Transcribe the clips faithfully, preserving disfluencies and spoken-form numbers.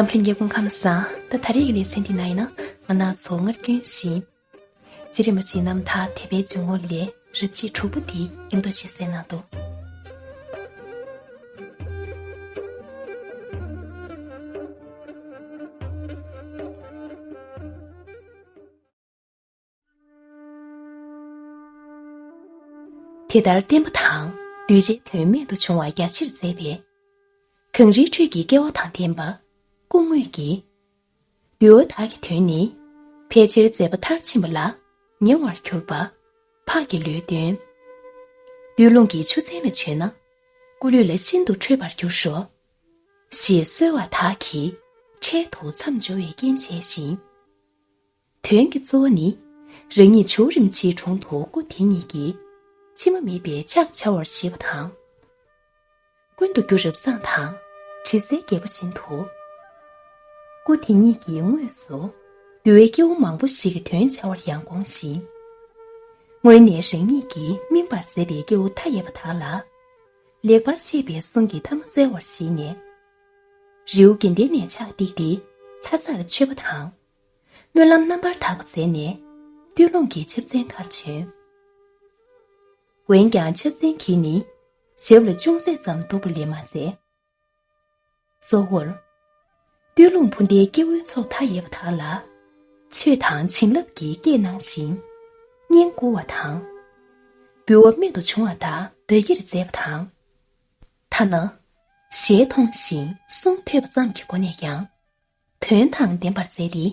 འཛམ་བུ་གླིང་སྐྱབས་མགོན་ཁམས་བཟང་། ད་ད་རེས་ཀྱི་ལེ་ཚན་འདི་ནང་ཡིན་ན་ང་ནག་ཚོ་སྔར་རྒྱུན་བཞིན་རྗེ་རིན་པོ་ཆེའི་རྣམ་ཐར་དད་པའི་འཇུག་ངོགས་ལས་རབ་བྱེད་དྲུག་པོ་འདི་མཉམ་དུ་ཞིག་གསན་གནང་འདུག། དེ་ལྟར་བསྟན་པ་དང་གདུལ་བྱའི་དོན་རྨད་དུ་བྱུང་བ་རྒྱ་ཆེར་མཛད་པའི་གངས་རིའི་ཁྲོད་ཀྱི་སྐལ་བ་དང་ལྡན་པ་སྐུ་དངོས་ཀྱིས། འདུལ་བ་དག་གི་དོན་ནི་ཕལ་ཆེར་མཛད་པ་མཐར་ཕྱིན་པ་ལ་ཉེ་བར་གྱུར་པ་འཕགས་ཀྱི་ལུས་སྟོན། སྟོད་ལུང་གི་ཆུ་ཚན་ལ་བྱོན་ན་སྐུ་ལུས་ལ་ཤིན་ཏུ་འཕྲོད་པར་འགྱུར་རོ། ཞེས་གསོལ་བ་དག་གིས་འཕྲལ་དུ་མཚམས་སྦྱོར་བའི་རྐྱེན་བྱས་ཤིང་། དོན་གྱི་གཙོ་བོ་ནི། རང་ཉིད་ཇོ་བོ་རིན་པོ་ཆེའི་དྲུང་དུ་སྐུ་དེ་ཉིད་ཀྱི་ཕྱི་མ་མེད་པའི་ཕྱག་བྱ་བར་བྱེད་པ་དང་། ཀུན་ཏུ་རྒྱུ་རབ་བཟང་དང་དྲི་ཟའི་རྒྱལ་པོ་བཞིན་དུ། སྐུ་དེ་ཉིད་ཀྱིས་དངོས་སུ་འདུལ་བའི་སྐྱེ་བོ་མང་པོ་ཞིག་གི་དོན་བྱ་བར་ཡང་དགོངས་ཤིང་། སྔོན་ནས་རང་ཉིད་ཀྱིས་སྨིན་པར་མཛད་པའི་སྐྱེ་བོ་མཐའ་ཡས་པ་དག་ལ། ལེགས་པར་བཤད་པའི་གསུང་གི་མཐའ་མ་བཙལ་བར་བྱས་ནས། རི་བོ་དགེ་ལྡན་ནས་ཕྱག་བཏེགས་ཏེ་ལྷ་སར་མཆོད་པ་དང་། སྨོན་ལམ་རྣམ་པར་དག་པ་མཛད་ནས་སྟོད་ལུང་གི་ཆབ་ཚན་ཁར་བྱོན། འོན་ཀྱང་ཆབ་ཚན་གྱིས་ནི་ཞབས་ལ་ཅུང་ཟད་ཙམ་གཏུགས་པ་ལས་མ་མཛད། གཙོ་བོར། སྟོད་ལུང་འཕུར་མདའི་སྐྱེ་བོའི་ཚོགས་མཐའ་ཡས་པ་དག་ལ། ཆོས་དང་བྱིན་རླབས་ཀྱི་སྐད་གནང་ཞིང་། བསྙེན་བཀུར་བ་དང་། འབུལ་བ་རྨད་དུ་བྱུང་བ་དག་བདག་གིར་མཛད་པ་དང་། ཐ་ན། ཞལ་མཐོང་ཞིང་གསུང་ཐོས་པ་ཙམ་གྱི་སྒོ་ནས་ཀྱང་། དོན་དང་ལྡན་པར་མཛད་དེ།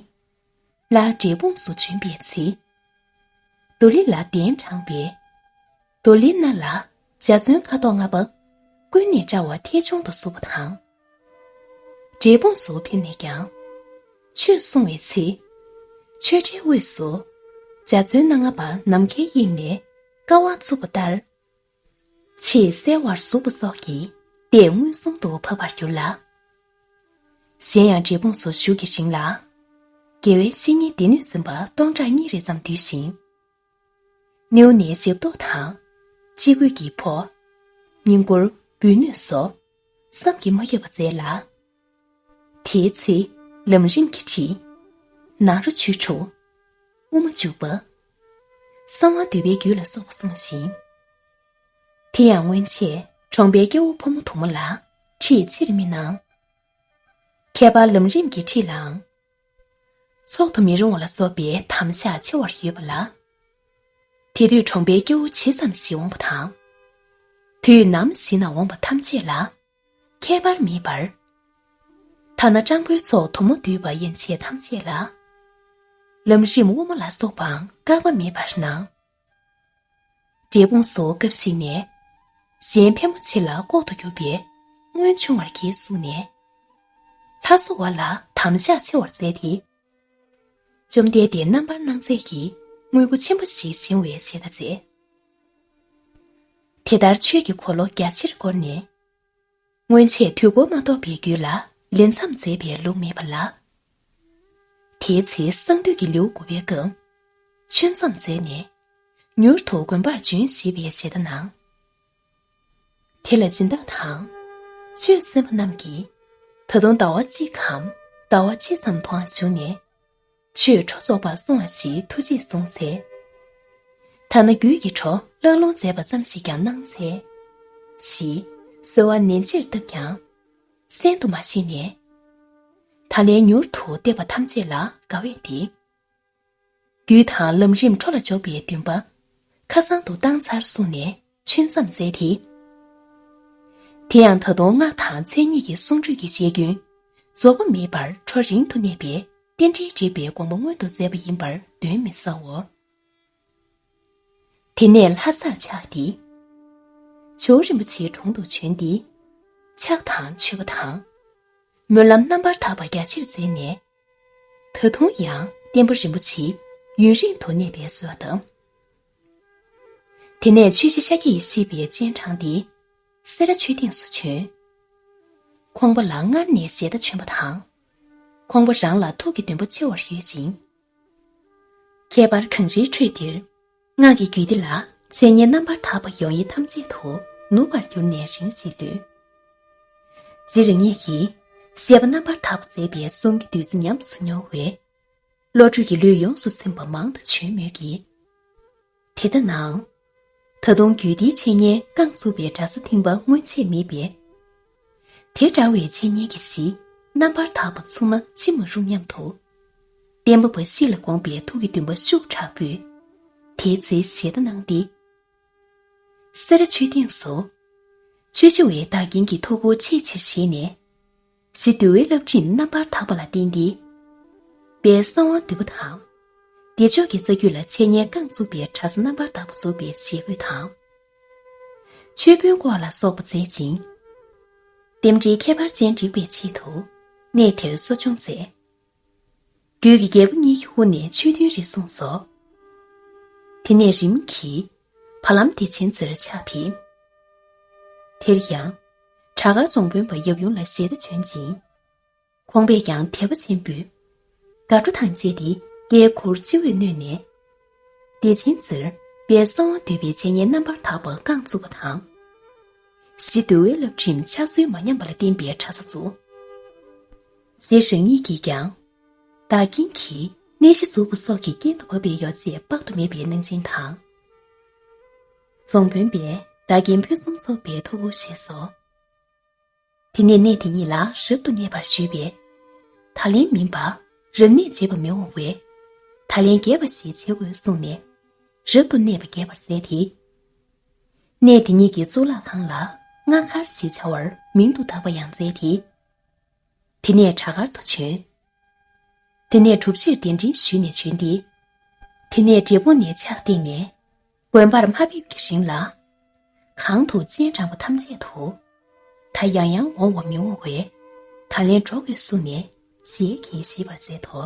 ལྷ་འབྲས་སྤུངས་སུ་བྱོན་པའི་ཚེ། རྡོར་གླིང་ལ་གདན་དྲངས་པས། རྡོར་གླིང་ནང་ལ་འཇའ་ཚོན་ཁ་དོག་ལྔ་པ་ཀུན་ནས་བཀྲ་བ་ཐལ་བྱུང་དུ་བསུ་བ་དང་། འབྲས་སྤུངས་སུ་ཕེབས་ནས་ཀྱང་། ཆོས་གསུང་བའི་ཚེ། ཆོས་གྲྭའི་དབུས་སུ་འཇའ་ཚོན་སྣ་ལྔ་པ་ནམ་མཁའི་དབྱིངས་ནས་ཀ་བ་བཙུགས་པ་ལྟར། ཆེས་གསལ་བར་གཟུགས་པོ་སོགས་ཀྱི་ལྟས་མངོན་སུམ་དུ་བབས་པར་གྱུར་ལ། གཞན་ཡང་འབྲས་སྤུངས་སུ་བཞུགས་ཀྱི་རིང་ལ། དགེ་བའི་བཤེས་གཉེན་སྡེ་སྣོད་འཛིན་པ་སྟོང་ཕྲག་གཉིས་རེ་ཙམ་འདུས་ཤིང་། སྣེའུ་ནས་ཞབས་ཏོག་དང་། སྤྱི་སྒོས་ཀྱི་ཕོ། བསྙེན་བཀུར་འབུལ་ནོད་སོགས་བསམ་གྱིས་མ་ཁྱབ་པ་མཛད་ལ། དེའི་ཚེ་ལམ་རིམ་གྱི་ཁྲིད། ནཱ་རོ་ཆོས་དྲུག། དབུ་མ་འཇུག་པ། གསང་བ་འདུས་པའི་རྒྱུད་ལ་སོགས་པ་གསུངས་ཤིང་། དེ་ཡང་སྔོན་ཆད་གྲོང་པའི་སྐྱེ་བོ་ཕོ་མོ་དུ་མ་ལ་ཁྲིད་ཆེར་མི་གནང་། ཁྱད་པར་ལམ་རིམ་གྱི་ཁྲིད་ལའང་། ཚོགས་དུ་མི་རུང་བ་ལ་སོགས་པའི་དམ་བཞག་ཆེ་བར་ཡོད་པ་ལ། དེ་དུས་གྲོང་པའི་སྐྱེ་བོ་ཇི་ཙམ་ཞིག་འོང་བ་དང་། དུས་ནམ་ཞིག་ན་འོང་བ་ཐམས་ཅད་ལ་ཁྱད་པར་མེད་པར། ཐ་ན་སྤྲང་པོའི་ཚོགས་དུ་མ་འདུས་པ་ཡན་ཆད་ཐམས་ཅད་ལ། ལམ་རིམ་དབུ་མ་ལ་སོགས་པའང་བཀག་པ་མེད་པར་གནང་། འབྲས་སྤུངས་སུ་སྐབས་ཤིག་ནས། གཞན་ཕལ་མོ་ཆེ་ལ་ལྐོག་ཏུ་གྱུར་པའི་སྔོན་བྱུང་བར་གྱིས་བཟུང་ནས། ལྷ་བཟོ་བ་ལ་དམ་བཞག་ཆེ་བར་མཛད་དེ། བཅོམ་ལྡན་འདས་རྣམ་པར་སྣང་མཛད་ཀྱི་དངོས་སྐུ་ཆེན་པོ་ཞིག་བཞེངས་བའི་ཞལ་ཏ་མཛད། དེ་ལྟར་ཆོས་ཀྱི་འཁོར་ལོ་རྒྱ་ཆེར་བསྐོར་ནས། སྔོན་ཆད་དུས་འཁོར་མ་གཏོགས་པའི་རྒྱུད་ལ་ལས་མཚམས་མཛད་པའི་ལུགས་མེད་པ་ལ། དེའི་ཚེ་གསང་འདུས་ཀྱི་ལེའུ་དགུ་པའི་སྐབས། ཆོས་མཚམས་མཛད་ནས། མྱུར་དུ་དགོན་པར་བྱོན་ཞེས་པའི་ཞལ་ཏ་གནང་། དེ་ལ་སྦྱིན་བདག་དང་། ཆོས་གསན་པ་རྣམས་ཀྱིས། ད་དུང་ཟླ་བ་གཅིག་གམ། ཟླ་བ་ཕྱེད་ཙམ་དུའང་བཞུགས་ནས། ཆོས་འཕྲོ་རྫོགས་པར་སོང་བ་ཞིག་ཐུགས་རྗེས་གསུངས་ཚེ། ཐ་ན་རྒྱུད་ཀྱི་འཕྲོ་བཀླག་ལུང་མཛད་པ་ཙམ་ཞིག་ཀྱང་གནང་འཚལ། ཞེས་གསོལ་བ་ནན་ཆེར་བཏབ་ཀྱང་། གསན་དུ་མ་མཆིས་ནས། ད་ལན་མྱུར་དུ་བསྟན་པ་ཐམས་ཅད་ལ་དགའ་བས་ཏེ། རྒྱུད་དང་ལམ་རིམ་འཕྲོ་ལ་འཇུག་པའི་འདུན་པ། ཁ་སང་དུ་བཏང་ཚར་གསུངས་ནས་ཆོས་མཚམས་མཛད་དེ། དེ་ཡང་ད་དུང་སྔགས་དང་མཚན་ཉིད་ཀྱི་གསུང་སྒྲོས་ཀྱི་བཤད་རྒྱུན། རྫོགས་པ་མེད་པར་འཕྲོ་རིང་དུ་གནས་པའི་རྟེན་འབྲེལ་འགྲིག་པའི་དགོངས་པ་མངོན་དུ་མཛད་པ་ཡིན་པར་གདོན་མི་ཟའོ། དེ་ནས་ལྷ་སར་ཆགས་ཏེ། ཇོ་བོ་རིན་པོ་ཆེའི་དྲུང་དུ་བྱོན་ཏེ། ཕྱག་དང་མཆོད་པ་དང་། སྨོན་ལམ་རྣམ་པར་དག་པ་རྒྱ་ཆེར་མཛད་ནས། ད་དུང་ཡང་བསྟན་པ་རིན་པོ་ཆེ་ཡུན་རིང་དུ་གནས་པའི་བཟོ་དང་། དེ་ནས་ཆོས་རྗེ་ཤཱཀྱ་ཡེ་ཤེས་པས་སྤྱན་དྲངས་ཏེ། སེ་ར་ཆོས་སྡིངས་སུ་བྱོན། ཁོང་པ་ལ་སྔར་ནས་ཞལ་ཏ་བྱོན་པ་དང་། ཁོང་པ་རང་ལ་ཐུགས་ཀྱི་འདུན་པ་ཆེ་བར་ཡོད་ཅིང་། ཁྱད་པར་གངས་རིའི་ཁྲོད་འདིར། སྔགས་ཀྱི་རྒྱུད་སྡེ་ལ་འཆད་ཉན་རྣམ་པར་དག་པ་ཡོང་ཡིད་ཐམས་ཅད་དུ་ནུབ་པར་གྱུར་ནས་རིང་ཞིག་ལུས། རྗེ་རང་ཉིད་ཀྱིས་ བཤད་པ་རྣམ་པར་དག་པ་མཛད་པའི་གསུང་གི་བདུད་རྩི་ཉམས་སུ་མྱོང་བས། བློ་གྲོས་ཀྱི་ལུས་ཡོངས་སུ་ཚིམ་པ་མང་དུ་བྱོན་མོད་ཀྱི། དེ་ལྟ་ནའང་། ད་དུང་རྒྱུད་སྡེའི་འཆད་ཉན་རྐང་བཙུགས་པའི་གྲྭ་ས་ཐིམ་པ་སྔོན་ཆད་མེད་པས། དེ་འདྲ་བའི་འཆད་ཉན་གྱི་གཞི་རྣམ་པར་དག་པ་ཚུགས་ན་ཅི་མ་རུང་སྙམ་དུ། བསྟན་པ་བ་ཤི་ལ་དགོངས་པའི་ཐུགས་ཀྱི་འདུན་པ་ཤུགས་དྲག་པོས། དེའི་ཚེ་ཞལ་ཏ་གནང་སྟེ། སེ་ར་ཆོས་སྡིངས་སུ། ཆོས་ཞུ་བའི་བདག་རྐྱེན་གྱི་ཐུགས་ཁུར་ཆེས་ཆེར་བཞེས་ནས། གཞི་འདུལ་བའི་བསླབ་ཁྲིམས་རྣམ་པར་དག་པ་ལ་བརྟེན་ཏེ། དཔལ་གསང་བ་འདུས་པ་དང་། བདེ་མཆོག་གི་རྩ་རྒྱུད་ལ་འཆད་ཉན་རྐང་བཙུགས་པའི་གྲྭ་ས་རྣམ་པར་དག་པ་བཙུགས་པའི་ཞལ་བཀོད་དང་། ཆོས་དཔོན་སྐོར་ལ་སོགས་པ་མཛད་ཅིང་། རྟེན་འབྲེལ་ཁྱད་པར་ཅན་བསྒྲིགས་པའི་ཆེད་དུ། གནས་དེར་གསོ་སྦྱོང་མཛད། རྒྱུད་ཀྱི་རྒྱལ་པོ་གཉིས་ཀྱི་དབུ་ནས་ཆོས་མཐུན་རེ་གསུངས་སོ། དེ་ནས་རིམ་གྱིས་བར་ལམ་བདེ་ཆེན་རྩེར་ཕྱག་ཕེབས། དེར་ཡང་། བྲག་དཀར་རྫོང་དཔོན་པ་ཡབ་ཡུམ་ལ་ཞལ་ཏ་བྱོན་ཅིང་། ཁོང་པས་ཀྱང་དད་པ་ཆེན་པོས། དགའ་སྤྲོ་དང་བཅས་ཏེ་བཀའི་འཁོར་སྤྱི་བོས་མནོས་ནས། བདེ་ཆེན་རྩེར་དཔལ་གསང་བ་འདུས་པའི་འཆད་ཉན་རྣམ་པར་དག་པ་རྐང་བཙུགས་པ་དང་། གཞི་འདུལ་བའི་བསླབ་ཁྲིམས་ཕྱག་སྲོལ་མ་ཉམས་པ་ལ་བརྟེན་པའི་གྲྭ་ས་བཙུགས། རྗེ་རང་ཉིད་ཀྱིས་ཀྱང་། བདག་རྐྱེན་གྱིས་གནས་གཞི་འཛུགས་པ་སོགས་ཀྱི་རྐྱེན་དུ་བབས་པའི་ཡོ་བྱད་དཔག་ཏུ་མེད་པའི་གནང་སྦྱིན་དང་། རྫོང་དཔོན་པས་བདག་རྐྱེན་ཕུན་སུམ་ཚོགས་པའི་ཐུགས་ཁུར་བཞེས་སོ། དེ་ནས་གནས་དེ་ཉིད་ལ་རབ་ཏུ་གནས་པར་ཞུས་པས། ད་ལན་མིན་པ་རབ་གནས་བྱེད་པ་མི་འོང་བས། ད་ལན་རྒྱས་པ་ཞིག་བྱེད་དགོས་གསུངས་ནས། རབ་ཏུ་གནས་པ་རྒྱས་པར་མཛད་དེ། གནས་དེ་ཉིད་ཀྱི་གཙུག་ལག་ཁང་ལ་སྔགས་མཁར་ཞེས་བྱ་བར་མིང་དུ་བཏགས་པ་ཡང་མཛད་དེ། དེ་ནས་བྲག་དཀར་དུ་བྱོན། དེ་ནས་གྲུ་བཞིར་གདན་འདྲེན་ཞུས་ནས་བྱོན་ཏེ། དེ་ནས་འབྲས་སྤུངས་ནས་ཕྱག་བཏེགས་ནས། དགོན་པར་མ་ཕེབས་ཀྱི་རིང་ལ། གང་དུ་སྤྱན་དྲངས་པ་ཐམས་ཅད་དུ། ད་ཡང་ཡང་འོང་བ་མི་འོང་བས། ད་ལན་འགྲོ་དགོས་གསུངས་ནས་ཞལ་གྱིས་བཞེས་པར་མཛད་དོ།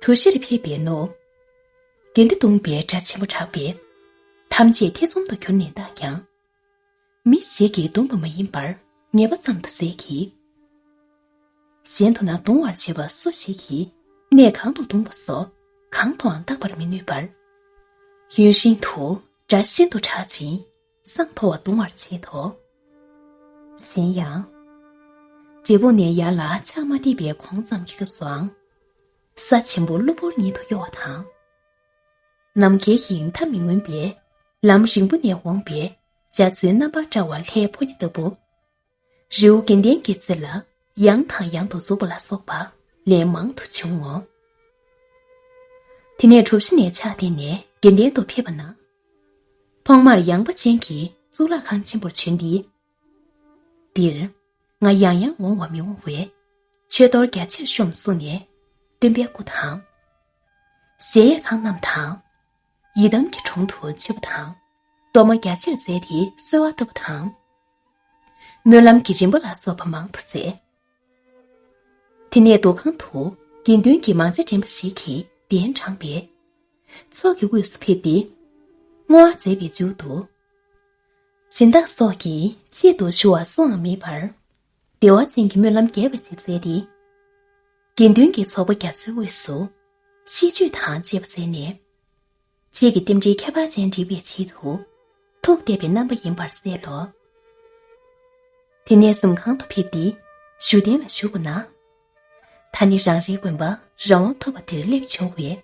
གྲུ་བཞིར་ཕེབས་པའི་ནུབ། དགེ་འདུན་སྡོམ་པའི་སྒྲ་ཆེན་པོ་གྲགས་པས། ཐམས་ཅད་ཐེ་ཚོམ་དུ་གྱུར་ནས་བལྟས་ཀྱང་། མི་ཞིག་གིས་བརྡུངས་པ་མ་ཡིན་པར་ངེས་པ་ཙམ་དུ་ཟེར་གྱིས། གཞན་དུ་ན་རྡུང་བར་བྱེད་པ་སུ་ཞིག་གིས་གནས་གང་དུ་བརྡུངས་པ་སོགས་གང་དུའང་བརྟག་པར་མི་ནུས་པར། ཡུན་རིང་དུ་སྒྲ་ཤིན་ཏུ་གྲགས་ཤིང་སང་མཐོ་བ་རྡུང་བར་བྱེད་དོ། གཞན་ཡང་། འབྲས་སྤུངས་ནས་ཡར་ལ་ཕྱག་མ་བཏེགས་པའི་གོང་ཙམ་གྱི་སྐབས་སུའང་། ས་ཆེན་པོ་གློ་བུར་ཉིད་དུ་གཡོ་བ་དང་། ནམ་མཁའི་དབྱིངས་མཐའ་མི་མངོན་པས་ལམ་རིང་པོ་ནས་འོངས་པའི་རྒྱ་མཚོའི་རྣམ་པར་བཀྲ་བ་ལྷའི་ཕོ་ཉ་ལྟ་བུ། རི་བོ་དགེ་ལྡན་གྱི་རྩེ་ལ་ཡང་དང་ཡང་དུ་འཛུགས་པ་ལ་སོགས་པ་ལན་མང་དུ་བྱུང་ངོ་། དེ་ནས་གྲུ་བཞི་ནས་ཕྱག་བཏེགས་ནས་དགེ་ལྡན་དུ་ཕེབས་པ་ན། ཐོག་མར་ཡངས་པ་ཅན་གྱི་གཙུག་ལག་ཁང་ཆེན་པོར་བྱོན་ཏེ། འདིར་ང་ཡང་ཡང་འོང་བ་མི་འོང་བས་མཆོད་གཏོར་རྒྱ་ཆེར་ཤོམས་གསུངས་ནས་སྟོན་པའི་སྐུ་དང་། གཞལ་ཡས་ཁང་རྣམས་དང་། ཡི་དམ་གྱི་དྲུང་དུ་མཆོད་པ་དང་གཏོར་མ་རྒྱ་ཆེར་མཛད་དེ་གསོལ་བ་བཏབ་པ་དང་། སྨོན་ལམ་གྱི་རིམ་པ་ལ་སོགས་པ་མང་དུ་མཛད། དེ་ནས་འདུ་ཁང་དུ་དགེ་འདུན་གྱི་མང་ཇ་འདྲེན་པ་ཞིག་གིས་གདན་དྲངས་པས། ཚོགས་ཀྱི་དབུས་སུ་ཕེབས་ཏེ། བསྔོ་བ་མཛད་པའི་མཇུག་ཏུ། སྦྱིན་བདག་སོགས་ཀྱིས་ཆེད་དུ་ཞུ་བ་སུའང་མེད་པར། བདེ་བ་ཅན་གྱི་སྨོན་ལམ་རྒྱས་པ་ཞིག་མཛད་དེ། དགེ་འདུན་གྱི་ཚོགས་པ་རྒྱ་མཚོའི་དབུས་སུ་ཤིས་བརྗོད་དང་བཅས་པ་མཛད་ནས། ཆོས་ཀྱི་རྟེན་འབྲེལ་ཁྱད་པར་ཅན་འགྲིག་པའི་ཆེད་དུ་ཐུགས་གཏད་པའི་རྣམ་པ་ཡིན་པར་གསལ་ལོ། དེ་ནས་གཟིམ་ཁང་དུ་ཕེབས་ཏེ་བཞུགས་གདན་ལ་བཞུགས་པ་ན། ད་ནི་རང་རེའི་དགོན་པ་རང་དབང་ཐོབ་པ་དེར་སླེབས་བྱུང་བས།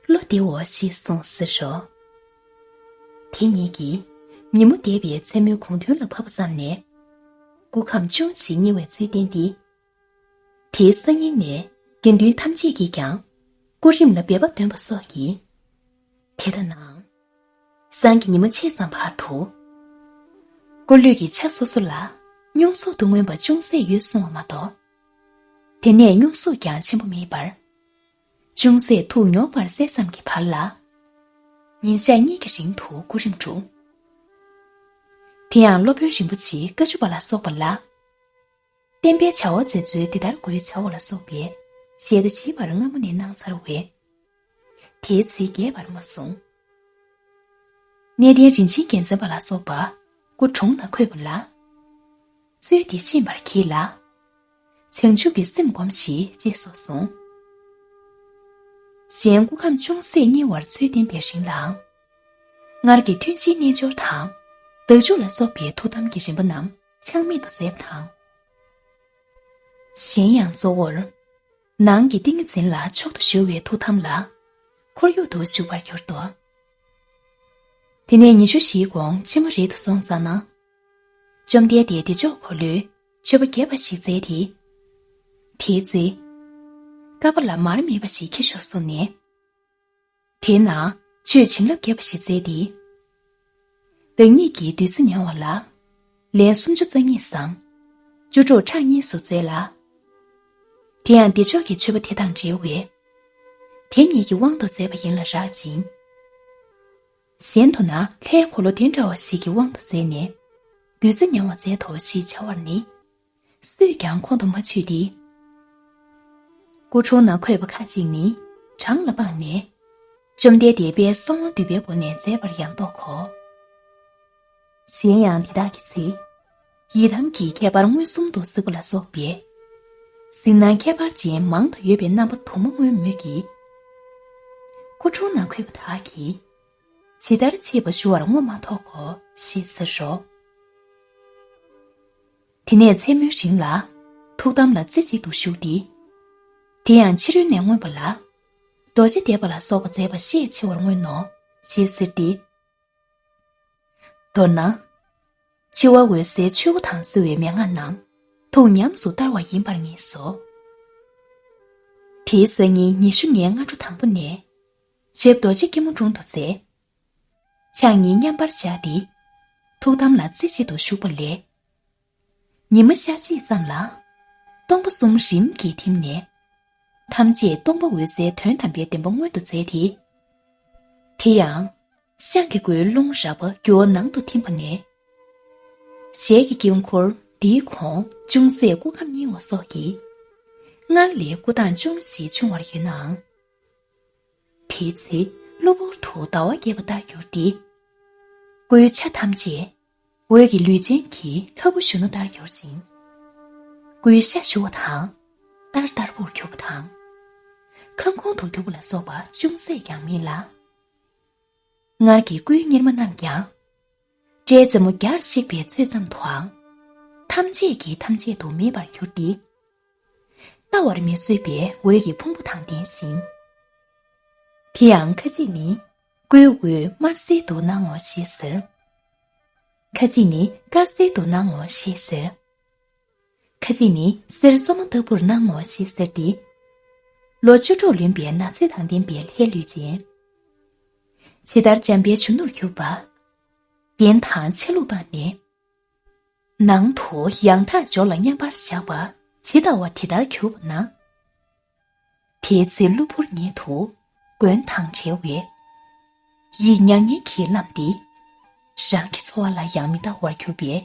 བློ་བདེའོ་ཞེས་གསུངས་ཟེར་ཞོ། དེ་ཉིད་ཀྱིས་ཉིན་མོ་འདས་པའི་མཚན་མོའི་དགོང་ཐུན་ལ་བབས་པ་ཙམ་ནས། སྐུ་ཁམས་ཅུང་ཞིག་བསྙིལ་བའི་ཚུལ་བསྟན་ཏེ། དེའི་སང་ཉིན་ནས་དགེ་འདུན་ཐམས་ཅད་ཀྱིས་ཀྱང་སྐུ་རིམ་ལ་འབད་པ་འདོན་པ་སོགས་ཀྱིས། དེ་ལྟ་ནའང་། སང་གི་ཉི་མ་ཕྱེད་ཙམ་བར་དུ། སྐུ་ལུས་ཀྱི་ཆ་སོ་སོ་ལ་སྨྱུང་གསོག་ཏུ་མངོན་པ་ཅུང་ཟད་ཡོད་གསུང་བ་མ་གཏོགས། དེ་ནས་སྨྱུང་གསོག་ཀྱང་ཆེན་པོ་མེད་པར། ཅུང་ཟད་ཐུགས་ཉོག་པར་གསལ་ཙམ་གྱི་བར་ལ། ཉིན་ཞག་གཉིས་ཀྱི་རིང་དུ་སྐུ་རིམ་བསྒྲུབས། དེ་ཡང་སློབ་དཔོན་རིན་པོ་ཆེའི་བཀའ་བཅུ་པ་ལ་སོགས་པ་ལ། བསྟན་པའི་བྱ་བ་མཛད་ཚུལ་འདི་ལྟར་དགོས་བྱའོ་ལ་སོགས་པའི་ཞལ་ཏ་ཞིབ་པར་སྔ་མོ་ནས་གནང་ཚར་བས། དེའི་ཚིག་རྒྱས་པར་མ་གསུངས། གནས་བརྟན་རིན་ཆེན་རྒྱལ་མཚན་པ་ལ་སོགས་པ་སྐུ་དྲུང་ན་འཁོད་པ་ལ། ཚུལ་འདི་ཤེས་པར་གྱིས་ལ། བྱང་ཆུབ་ཀྱི་སེམས་སྒོམས་ཤིག་ཅེས་སོགས་གསུངས། གཞན་སྐུ་ཁམས་ཅུང་ཟད་བསྙིལ་བར་ཚུལ་བསྟན་པའི་རིང་ལའང་། སྔར་གྱི་ཐུན་བཞིའི་རྣལ་འབྱོར་དང་། བདག་འཇུག་ལ་སོགས་པའི་ཐུགས་དམ་གྱི་རིམ་པ་རྣམས་ཆག་མེད་དུ་མཛད་པ་དང་། གཞན་ཡང་གཙོ་བོར། ནང་གི་ཏིང་ངེ་འཛིན་ལ་མཆོག་ཏུ་གཞོལ་བའི་ཐུགས་དམ་ལ། ཁོར་ཡུག་ཏུ་བཞུགས་པར་གྱུར་ཏོ། དེ་ནས་ཉི་ཤུ་བཞིའི་གོང་ཕྱི་མ་རེད་དུ་སོང་ཙ་ན། བཅོམ་ལྡན་འདས་བདེ་མཆོག་འཁོར་ལོའི་མཆོད་པ་རྒྱས་པ་ཞིག་བསྩལ་ཏེ། དེའི་ཚེ། ཀ་པ་ལ་མར་མེ་འབར་ཞིག་འཁྱིལ་ཤོར་སོང་ནས། དེའི་ནང་ཆོས་བྱིན་རླབས་རྒྱས་པ་ཞིག་བསྩལ་ཏེ། བདག་ཉིད་ཀྱི་བདུད་རྩི་མྱང་བ་ལ། ལན་སུམ་ཅུ་རྩ་གཉིས་སམ། བཅུ་དྲུག་ཕྲག་གཉིས་སུ་བསྩལ་ལ། དེ་ཡང་བདེ་མཆོག་གི་མཆོད་པ་དེ་དང་འབྲེལ་བས། དེ་ཉིད་ཀྱི་དབང་དུ་མཛད་པ་ཡིན་ལ་རག་ཅིང་། གཞན་དུ་ན་ལྷའི་འཁོར་ལོ་དེ་འདྲ་བ་ཞིག་གི་དབང་དུ་མཛད་ནས། བདུད་རྩི་མྱང་བ་མཛད་དོ་ཞེས་བྱ་བར་ནི། སུས་ཀྱང་ཁོང་དུ་མ་ཆུད་དེ། སྐུ་འཁྲུངས་ན་འཁོད་པ་ཁ་ཅིག་ནི་བྲང་ལ་སྤངས་ནས། བཅོམ་ལྡན་འདས་དཔལ་གསང་བ་འདུས་པའི་སྒོ་ནས་མཛད་པར་ཡང་རྟོག་གོ། གཞན་ཡང་དེ་དག་གི་ཚེ། ཡི་དམ་གྱི་ཁྱད་པར་མངོན་སུམ་དུ་གཟིགས་པ་ལ་སོགས་པའི། གཟིགས་སྣང་ཁྱད་པར་ཅན་མང་དུ་ཡོད་པའི་རྣམ་པ་དུ་མ་མངོན་མོད་ཀྱི། སྐུ་འཁྲུངས་ན་འཁོད་པ་དག་གིས། ཇི་ལྟར་མཆིས་པ་ཞུ་བར་རྔོ་མ་ཐོག་གོ་ཞེས་ཟེར་རོ། དེ་ནས་མཚན་མོའི་རིང་ལ། ཐུགས་དམ་ལ་རྩེ་གཅིག་ཏུ་བཞུགས་ཏེ། དེ་ཡང་ཕྱི་རོལ་ནས་མངོན་པ་ལ། རྡོ་རྗེ་བཟླས་པ་ལ་སོགས་པ་མཛད་པ་ཤས་ཆེ་བར་མངོན་ནོ། ཞེས་ཟེར་ཏེ། མདོར་ན། འཆི་བ་འོད་གསལ་ཆོས་སྐུ་དང་བསྲེ་བའི་མན་ངག་རྣམས་ཐུགས་ཉམས་སུ་བསྟར་བ་ཡིན་པར་ངེས་སོ། དེའི་སང་ཉིན་ཉི་ཤུ་ལྔའི་སྔ་དྲོ་དང་པོ་ནས། ཞབས་རྡོ་རྗེ་སྐྱིལ་མོ་ཀྲུང་དུ་མཛད། ཕྱག་གཉིས་མཉམ་པར་བཞག་སྟེ། ཐུགས་དམ་ལ་རྩེ་གཅིག་ཏུ་བཞུགས་པ་ལས། ཉི་མ་ཤར་རྗེས་ཙམ་ལ། སྟོང་པ་གསུམ་རིམ་གྱིས་ཐིམ་ནས། ཐམས་ཅད་སྟོང་པ་འོད་གསལ་དོན་དམ་པའི་བདེན་པ་མངོན་དུ་མཛད་དེ། དེ་ཡང་། ཤངས་ཀྱི་སྒོའི་རླུང་རབ་པ་རྒྱུ་བ་ནང་དུ་ཐིམ་པ་ནས། ཞལ་གྱི་དཀྱིལ་འཁོར་འདིའི་གོང་ཅུང་ཟད་སྐུ་ཁམས་རྙིང་བ་སོགས་ཀྱིས། སྔར་ལས་སྐུ་མདངས་ཅུང་ཞིག་ཆུང་བར་ཡོད་ནའང་། དེའི་ཚེ་གློ་བུར་དུ་ཟླ་བ་རྒྱས་པ་ལྟར་གྱུར་ཏེ། སྐུའི་ཆ་ཐམས་ཅད་འོད་ཀྱི་ལུས་ཅན་གྱི་ལྷ་བུ་གཞོན་ནུ་ལྟར་གྱུར་ཅིང་། སྐུའི་ཤ་ཞུ་བ་དང་། ལྟར་ལྟར་བུར་གྱུར་པ་དང་། ཁ་སྐོང་དུ་གྱུར་པ་ལ་སོགས་པ་ཅུང་ཟད་ཀྱང་མེད་ལ། སྔར་གྱི་སྐུའི་གཉེར་མ་རྣམས་ཀྱང་། སྐྲའི་རྩེ་མོ་བརྒྱར་གཤེགས་པའི་ཚོད་ཙམ་དུའང་། ཐམས་ཅད་ཀྱིས་ཐམས་ཅད་དུ་མེད་པར་གྱུར་ཏེ། བལྟ་བར་མི་བཟོད་པའི་འོད་ཀྱི་ཕུང་པོ་དང་ལྡན་ཞིང་། དེ་ཡང་ཁ་ཅིག་ནི་སྐུའི་འོད་དམར་སེར་དུ་སྣང་ངོ་ཞེས་ཟེར། ཁ་ཅིག་ནི་དཀར་སེར་དུ་སྣང་ངོ་ཞེས་ཟེར། ཁ་ཅིག་ནི་གསེར་བཙོ་མ་ལྟ་བུར་སྣང་ངོ་ཞེས་ཟེར་ཏེ། ལོ་བཅུ་དྲུག་ལོན་པའི་ན་ཚོད་དང་ལྡན་པའི་ལྷའི་ལུས་ཅན། ཇི་ལྟར་འཇམ་པའི་གཞོན་ནུར་གྱུར་པ། རྒྱན་དང་ཆ་ལུགས་སྤངས་ནས། ནང་དུ་ཡང་དག་འབྱོར་ལ་མཉམ་པར་བཞག་པ་ཇི་ལྟ་བ་དེ་ལྟར་གྱུར་པ་ན། དེའི་ཚེ་གློ་བུར་ཉིད་དུ་མགོན་དང་བྲལ་བས། ཡིད་མྱ་ངན་གྱིས་བརླམས་ཏེ། རང་གི་འཚོ་བ་ལ་ཡང་མི་ལྟ་བར་གྱུར་པས།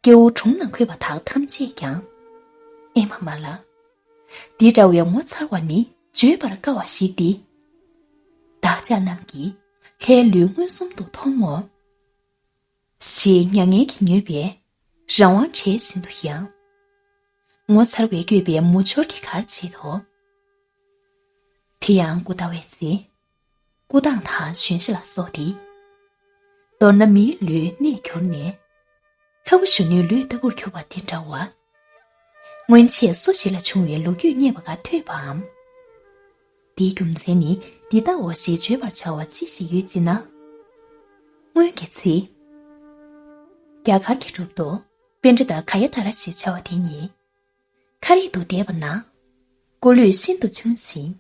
སྐྱེ་བོ་གྲོང་ན་འཁོད་པ་དག་ཐམས་ཅད་ཀྱང་། ཨེ་མ་མ་ལ། འདི་འདྲ་བའི་ངོ་མཚར་བ་ནི་བརྗོད་པར་དཀའ་བ་ཞིག་སྟེ། བདག་ཅག་རྣམས་ཀྱིས་ལྷའི་ལུས་མངོན་སུམ་དུ་མཐོང་ངོ་། ཞེས་མྱ་ངན་གྱིས་མྱོས་པས་རང་དབང་བྲལ་བཞིན་དུ་ཡང་། ངོ་མཚར་བས་བསྐྱོད་པའི་མུ་ཅོར་གྱིས་གར་བྱེད་དོ། དེ་ཡང་སྐུ་ལྟ་བའི་ཚེ། སྐུ་མདངས་དང་བཞོན་ཤ་ལ་སོགས་ཏེ། མདོར་ན་མིའི་ལུས་གནས་གྱུར་ནས། ལྷ་བུ་གཞོན་ནུའི་ལུས་ལྟ་བུར་གྱུར་པ་དེ་འདྲ་བ། སྔོན་ཆད་སུ་ཞིག་ལ་བྱུང་བའི་ལོ་རྒྱུས་རྙེད་པ་ག་ཐོས་པའམ། དེའི་རྒྱུ་མཚན་ནི་འདི་ལྟའོ་ཞེས་བརྗོད་པར་བྱ་བ་ཅི་ཞིག་ཡོད་ཅེ་ན། སྔོན་གྱི་ཚེ། རྒྱ་གར་གྱི་གྲུབ་ཐོབ་པཎྜི་ཏ་ག་ཡ་དྷ་ར་ཞེས་བྱ་བ་དེ་ཉིད། ཁ་རས་དུ་བསྡད་པ་ན། སྐུ་ལུས་ཤིན་ཏུ་ཆུང་ཞིང་།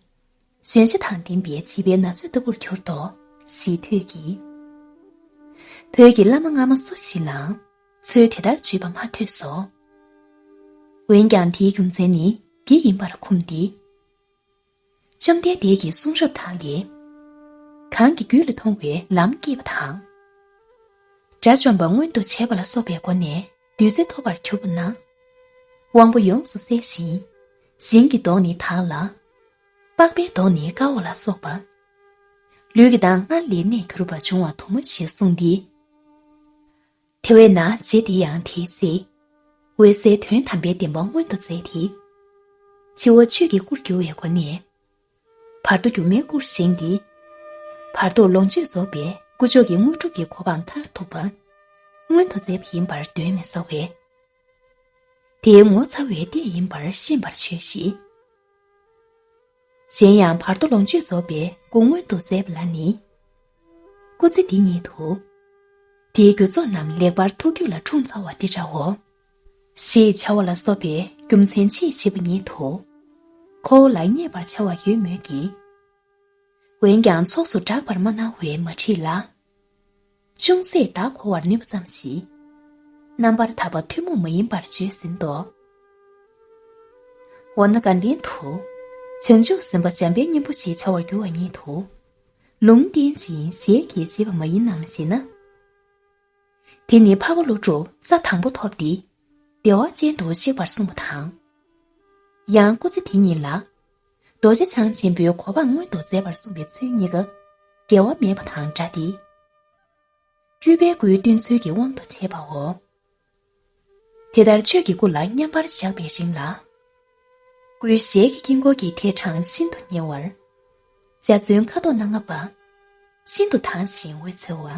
གཞོན་ཤ་དང་ལྡན་པའི་བྱིས་པའི་ན་ཚོད་ལྟ་བུར་གྱུར་ཏོ། ཞེས་ཐོས་ཀྱི། བོད་ཀྱི་བླ་མ་སྔ་མ་སུ་ཞིག་ལའང་ཚུལ་དེ་ལྟར་བརྗོད་པ་མ་ཐོས་སོ། འོན་ཀྱང་དེའི་རྒྱུ་མཚན་ནི་འདི་ཡིན་པར་ཁུམས་ཏེ། བཅོམ་ལྡན་འདས་ཀྱི་གསུང་རབ་དག་ལས། གང་གི་རྒྱུད་ལ་མཐོང་བའི་ལམ་སྐྱེས་པ་དང་། དགྲ་བཅོམ་པ་མངོན་དུ་བྱས་པ་ལ་སོགས་པའི་སྒོ་ནས་བདུད་རྩི་ཐོབ་པར་གྱུར་པ་ན། དབང་པོ་ཡོངས་སུ་གསལ་ཞིང་། ཞིང་གི་མདོག་ནི་དག་ལ། པགས་པའི་མདོག་ནི་དཀར་བ་ལ་སོགས་པ། ལུས་ཀྱི་མདངས་སྔར་ལས་གནས་གྱུར་པ་འབྱུང་བ་དུ་མ་ཞེས་གསུངས་ཏེ། དེ་བས་ན་རྗེ་འདི་ཡང་དེའི་ཚེ། འོད་གསལ་དོན་དམ་པའི་བདེན་པ་མངོན་དུ་མཛད་དེ། འཆི་བ་ཆོས་ཀྱི་སྐུར་གྱུར་བའི་སྒོ་ནས། བར་དོ་སྒྱུ་མའི་སྐུར་བཞེངས་ཏེ། བར་དོ་ལོངས་སྤྱོད་རྫོགས་པའི་སྐུ་མཆོག་གི་དངོས་གྲུབ་ཀྱི་གོ་འཕང་མཐར་ཐུག་པ། མངོན་དུ་མཛད་པ་ཡིན་པར་གདོན་མི་ཟ་བས། དེའི་ངོ་ཚ་བའི་ལྟས་ཡིན་པར་ཤེས་པར་བྱོས་ཤིག། གཞན་ཡང་བར་དོ་ལོངས་སྤྱོད་རྫོགས་པའི་སྐུ་མངོན་དུ་མཛད་པ་ལ་ནི། སྐུ་ཚེ་འདི་ཉིད་དུ། དེའི་རྒྱུ་ཚོགས་རྣམས་ལེགས་པར་ཐུགས་རྒྱུད་ལ་འཁྲུངས་ཚར་བ་འདི་འདྲའོ། ཞེས་བྱ་བ་ལ་སོགས་པའི་རྒྱུ་མཚན་ཅིའི་ཞེས་པ་ཉིད་དུ། ཁོ་བོ་ལ་བརྙས་པར་བྱ་བ་ཡོད་མོད་ཀྱི། འོན་ཀྱང་ཚོགས་སུ་བསྒྲགས་པར་མ་གནང་བས་མ་བྲིས་ལ། ཅུང་ཟད་བདག་གོ་བར་ནུས་པ་ཙམ་ཞིག། རྣམ་པར་དག་པ་ཐུན་མོང་མ་ཡིན་པར་བརྗོད་ཟིན་ཏོ། འོ་ན་དགའ་ལྡན་དུ། བྱང་ཆུབ་སེམས་དཔའ་འཇམ་དཔལ་སྙིང་པོ་ཞེས་བྱ་བར་འགྱུར་བ་ཉིད་དུ། ལུང་བསྟན་ཅིང་ཞལ་གྱིས་བཞེས་པ་མ་ཡིན་ནམ་ཞེ་ན། དེ་ནི་འཕགས་པ་ཀླུ་སྒྲུབ་ས་དང་པོ་ཐོབ་སྟེ། བདེ་བ་ཅན་དུ་གཤེགས་པར་གསུངས་པ་དང་། ཡང་སྐུ་ཚེ་དེ་ཉིད་ལ། རྡོ་རྗེ་འཆང་ཆེན་པོའི་གོ་འཕང་མངོན་དུ་མཛད་པར་གསུངས་པའི་ཚུལ་གཉིས་ཀ། འགལ་བ་མེད་པ་དང་འདྲ་སྟེ། སྤྲུལ་པའི་སྐུའི་སྟོན་ཚུལ་གྱི་དབང་དུ་བྱས་པའོ། དེ་ལྟར་ཆོས་ཀྱི་སྐུ་ལ་མཉམ་པར་བཞག་པའི་རིང་ལ། སྐུའི་ཞལ་གྱི་དཀྱིལ་འཁོར་གྱི་ཐད་འཕྲང་ཤིན་ཏུ་ཉེ་བར། འཇའ་ཚོན་ཁ་དོག་སྣ་ལྔ་པ། ཤིན་ཏུ་དྭངས་ཤིང་འོད་འཚེར་བ།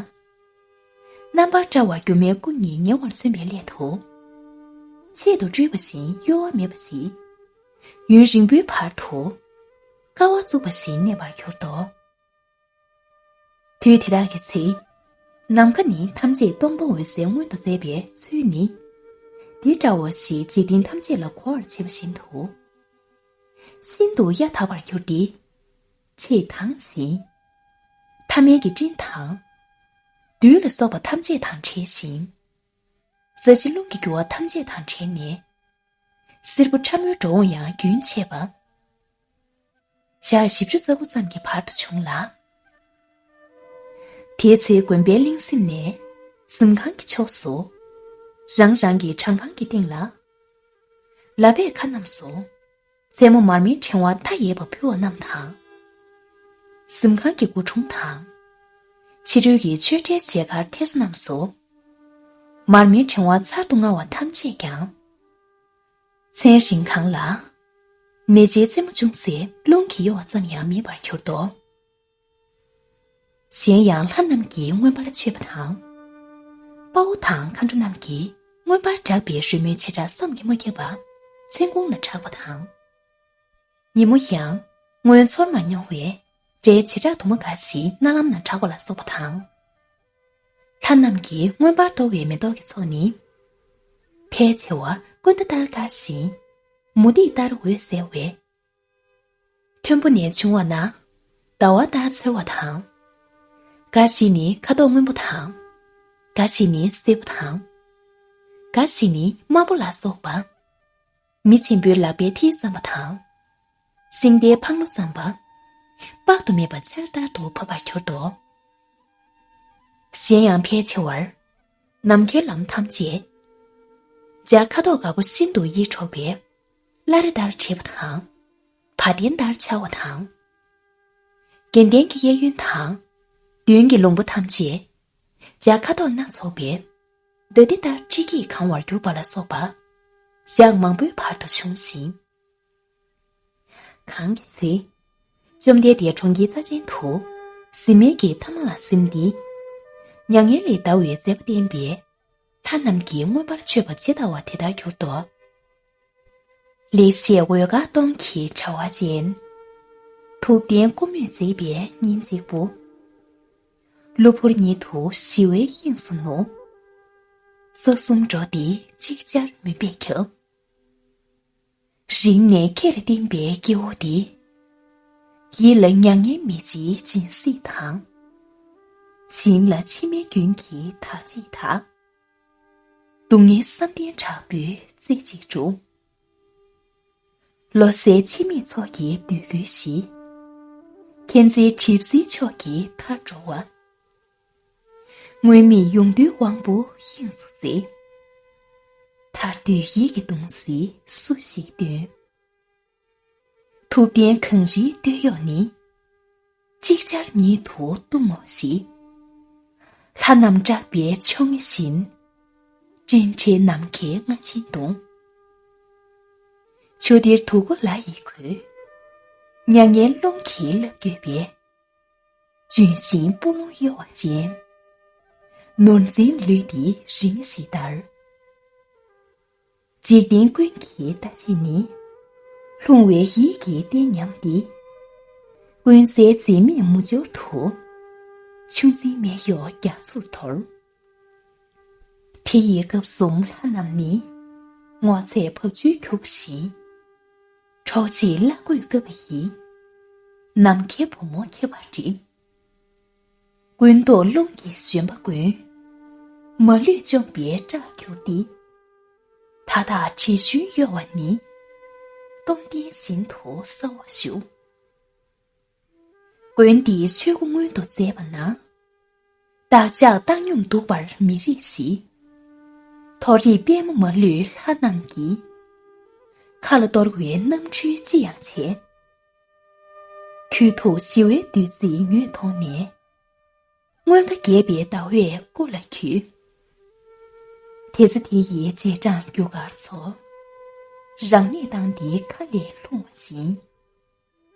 རྣམ་པར་བཀྲ་བ་སྒྱུ་མའི་སྐུ་གཉིས་ཉེ་བར་སོན་པའི་སླད་དུ། ཆེད་དུ་སྤྲུལ་པ་བཞིན་གཡོ་བ་མེད་པ་ཞིག། ཡུན་རིང་པོའི་བར་དུ། དཀའ་བ་བཙུགས་པ་བཞིན་གནས་པར་གྱུར་ཏོ། དུས་དེ་དག་གི་ཚེ། ནམ་མཁའ་ནི་ཐམས་ཅད་སྟོང་པ་འོད་གསལ་མངོན་དུ་མཛད་པའི་ཚུལ་ནི། འདི་འདྲའོ་ཞེས་འཇིག་རྟེན་ཐམས་ཅད་ལ་གོ་བར་བྱེད་པ་བཞིན་དུ། ཤིན་ཏུ་ཡ་དག་པར་གྱུར་ཏེ། ཆེས་དྭངས་ཤིང་། ཐ་མལ་གྱི་སྤྲིན་དང་། རྡུལ་ལ་སོགས་པ་ཐམས་ཅད་དང་བྲལ་ཞིང་། ས་གཞི་རླུང་གི་རྒྱུ་བ་ཐམས་ཅད་དང་བྲལ་ནས། སེར་པོ་ཕྲ་མོའི་འགྲོ་འོང་ཡང་རྒྱུན་ཆད་པ། ཞག་བཞི་བཅུ་རྩ་དགུ་ཙམ་གྱི་བར་དུ་བྱུང་ལ། དེའི་ཚེ་དགོན་པའི་གླིང་གཟིམ་ནས། གཟིམ་ཁང་གི་ཕྱོགས་སུ། རང་རང་གི་བྲང་ཁང་གི་སྟེང་ལ། ལག་པས་ཁ་རྣམས་སུ། རྩེ་མོ་མར་མེའི་ཕྲེང་བ་མཐའ་ཡས་པ་ཕུལ་བ་རྣམས་དང་། གཟིམ་ཁང་གི་སྒོ་དྲུང་དང་། ཕྱི་རོལ་གྱི་ཆོས་འབྲེལ་མཇལ་ཁར་ཐེ་ཚོམ་རྣམས་སུ། མར་མེའི་ཕྲེང་བ་ཚར་དུ་དངར་བ་ཐམས་ཅད་ཀྱང་། མཚན་རིང་གང་ལ། མེ་ལྕེའི་རྩེ་མོ་ཅུང་ཟད་རླུང་གིས་གཡོ་བ་ཙམ་ཡང་མེད་པར་གྱུར་ཏོ། གཞན་ཡང་ལྷ་རྣམས་ཀྱིས་མངོན་པར་མཆོད་པ་དང་། དཔའ་བོ་དང་མཁའ་འགྲོ་རྣམས་ཀྱིས་མངོན་པར་བསྒྲགས་པའི་རོལ་མོའི་བྱེ་བྲག་བསམ་གྱིས་མ་ཁྱབ་པ་མཚན་གུང་ལ་གྲགས་པ་དང་། ཉིན་མོ་ཡང་སྔོན་ཚོར་མ་མྱོང་བའི་སྒྲའི་བྱེ་བྲག་དུ་མ་འགའ་ཞིག་རྣ་ལམ་ན་གྲགས་པ་ལ་སོགས་པ་དང་། ལྷ་རྣམས་ཀྱིས་མངོན་པར་གཏོར་བའི་མེ་ཏོག་གི་ཚོགས་ནི། ཕལ་ཆེ་བ་ཀུན་ད་ལྟར་དཀར་ཞིང་། མུ་ཏིག་ལྟར་འོད་གསལ་བའི། མཐོན་པོ་ནས་བྱུང་བ་ན། ཟླ་བ་ལྟར་འཚེར་བ་དང་། འགའ་ཞིག་ནི་ཁ་དོག་སྔོན་པོ་དང་། འགའ་ཞིག་ནི་སེར་པོ་དང་། འགའ་ཞིག་ནི་དམར་པོ་ལ་སོགས་པ། མི་ཆེན་པོའི་ལག་པའི་མཐིལ་ཙམ་པ་དང་། ཤིང་རྟའི་འཕང་ལོ་ཙམ་པ། དཔག་ཏུ་མེད་པ་ཆར་ལྟར་དུ་བབས་པར་གྱུར་ཏོ། གཞན་ཡང་ཕལ་ཆེ་བར། ནམ་མཁའི་ལམ་ཐམས་ཅད། འཇའ་ཁ་དོག་དཀར་པོ་ཤིན་ཏུ་ཡིད་འཕྲོག་པའི། བླ་རེ་ལྟར་བྲེས་པ་དང་། བ་དན་ལྟར་འཆར་བ་དང་། དགེ་ལྡན་གྱི་གཡས་གཡོན་དང་། མདུན་གྱི་ལུང་པ་ཐམས་ཅད། འཇའ་ཁ་དོག་སྣ་ཚོགས་པའི། མདའ་ལྡེ་ལྟར་སྤྲིས་ཀྱིས་གང་བར་གྱུར་པ་ལ་སོགས་པ། ཞག་མང་པོའི་བར་དུ་བྱུང་ཞིང་། གང་གི་ཚེ། བཅོམ་ལྡན་འདས་གྲོང་ཁྱེར་རྩ་ཅན་དུ། གཟིམ་མལ་གྱི་མཐའ་མ་ལ་གཟིམས་ཏེ། མྱ་ངན་ལས་འདའ་བའི་མཛད་པ་བསྟན་པས། ལྷ་རྣམས་ཀྱིས་མངོན་པར་མཆོད་པ་ཇི་ལྟ་བ་དེ་ལྟར་གྱུར་ཏོ། ལེགས་བཤད་འོད་དཀར་སྟོང་གི་དྲ་བ་ཅན། ཐུབ་བསྟན་ཀུ་མུད་མཛེས་པའི་སྙིང་གཅིག་པུ། གློ་བུར་ཉིད་དུ་ཞི་བའི་དབྱིངས་སུ་ནུབ། ས་གསུམ་འགྲོ་འདི་ཅིག་ཅར་མུན་པས་ཁྱབ། རིང་ནས་ཁྱེད་ལ་བསྟན་པའི་སྐྱེ་བོ་འདི། ཡིད་ལ་མྱ་ངན་མི་འཆིའི་སྦྱིན་སྲེག་དང་། བྱིན་ལ་ཕྱི་མའི་རྒྱུན་གྱིས་དག་ཅིག་དག། སྡུག་བསྔལ་བསམ་གཏན་དྲག་པོའི་རྩེ་གཅིག་གྲུབ། ལོ་ཟླའི་འཆི་མེད་ཚོགས་ཀྱིས་འདོད་དགུའི་གཞི། མཁྱེན་བརྩེའི་གྲིབ་བསིལ་ཕྱོགས་ཀྱི་མཐར་འགྲོ་བ། སྔོན་མེད་ཡོངས་འདུའི་དབང་པོ་དབྱིངས་སུ་བསྲེགས། ཐར་འདོད་ཡིད་ཀྱི་གདུང་སེལ་སུ་ཞིག་འདོན། ཐུབ་བསྟན་གངས་རིའི་སྟོད་གཡོགས་ནི། ཅིག་ཅར་ཉིད་དུ་གཏུམ་མོ་ཞིག། ལྷ་རྣམས་སྐྲག་པའི་ཕྱོགས་ངེས་བཞིན། སྤྲིན་བྲལ་ནམ་མཁའི་རྔ་ཆེན་གདུང་། ཆུ་གཏེར་དུ་མགོ་ལ་ཡི་གོས། མྱ་ངན་རླུང་གིས་བརླབས་འགྱོད་པའི། ལྗོན་ཤིང་སྤུ་ལོང་གཡོ་བ་ཅན། ནོར་འཛིན་ལུས་འདི་རིང་ཞིག་ལྟར། འཇིག་རྟེན་ཀུན་གྱི་ལྟ་བྱེད་ནི། ལྷུང་བའི་ཡིད་ཀྱི་རྟེན་ཉམས་ཏེ། ཀུན་གསལ་འཛིན་མེད་མུ་ཅོར་དུ། ཆུ་འཛིན་མེ་ཡོར་རྒྱ་མཚོར་དོར། དེ་ཡི་སྐབས་སུ་ལྷ་རྣམས་ནི། སྔོ་ཚལ་འབབ་ཆུའི་རྒྱུ་བཞིན། འཕྲོག་བྱེད་ལྷ་གོས་བཀབ་པ་ཡིས། ནམ་མཁའི་བུ་མོ་ཁྱབ་པར་བསྒྲིབས། ཀུན་རྟོག་རླུང་གིས་བཞོན་པ་ཀུན། མ་ལུས་བཅོམ་པའི་སྐྲར་གྱུར་ཏེ། མཐའ་དག་དྲི་བཞོན་གཡོ་བ་ནི། སྟོབས་ལྡན་བཞིན་དུ་གསལ་བར་བཞུགས། མགོན་འདིས་ཆོས་སྐུ་མངོན་དུ་མཛད་པ་ན། བདག་ཅག་བཏང་སྙོམས་འདུག་པར་མི་རིགས་ཤིག། མཐོ་རིས་པདྨ་མ་ལུས་ལྷ་རྣམས་ཀྱི། མཁའ་ལ་གཏོར་བའི་རྣམ་འཕྲུལ་ཅི་ཡང་བྱེད། ཁྱོད་ཐུགས་ཞི་བའི་བདུད་རྩིའི་མྱོས་མཐོང་ནས། མངོན་དགའ་རྒྱས་པའི་ཟླ་བས་སྐུ་ལ་འཁྱུད། དེ་ཚེ་དེ་ཡི་རྗེས་འབྲང་རྒྱུ་སྐར་ཚོགས། རང་གནས་དང་འདིའི་མཁའ་ལས་ལྷུང་བ་བཞིན།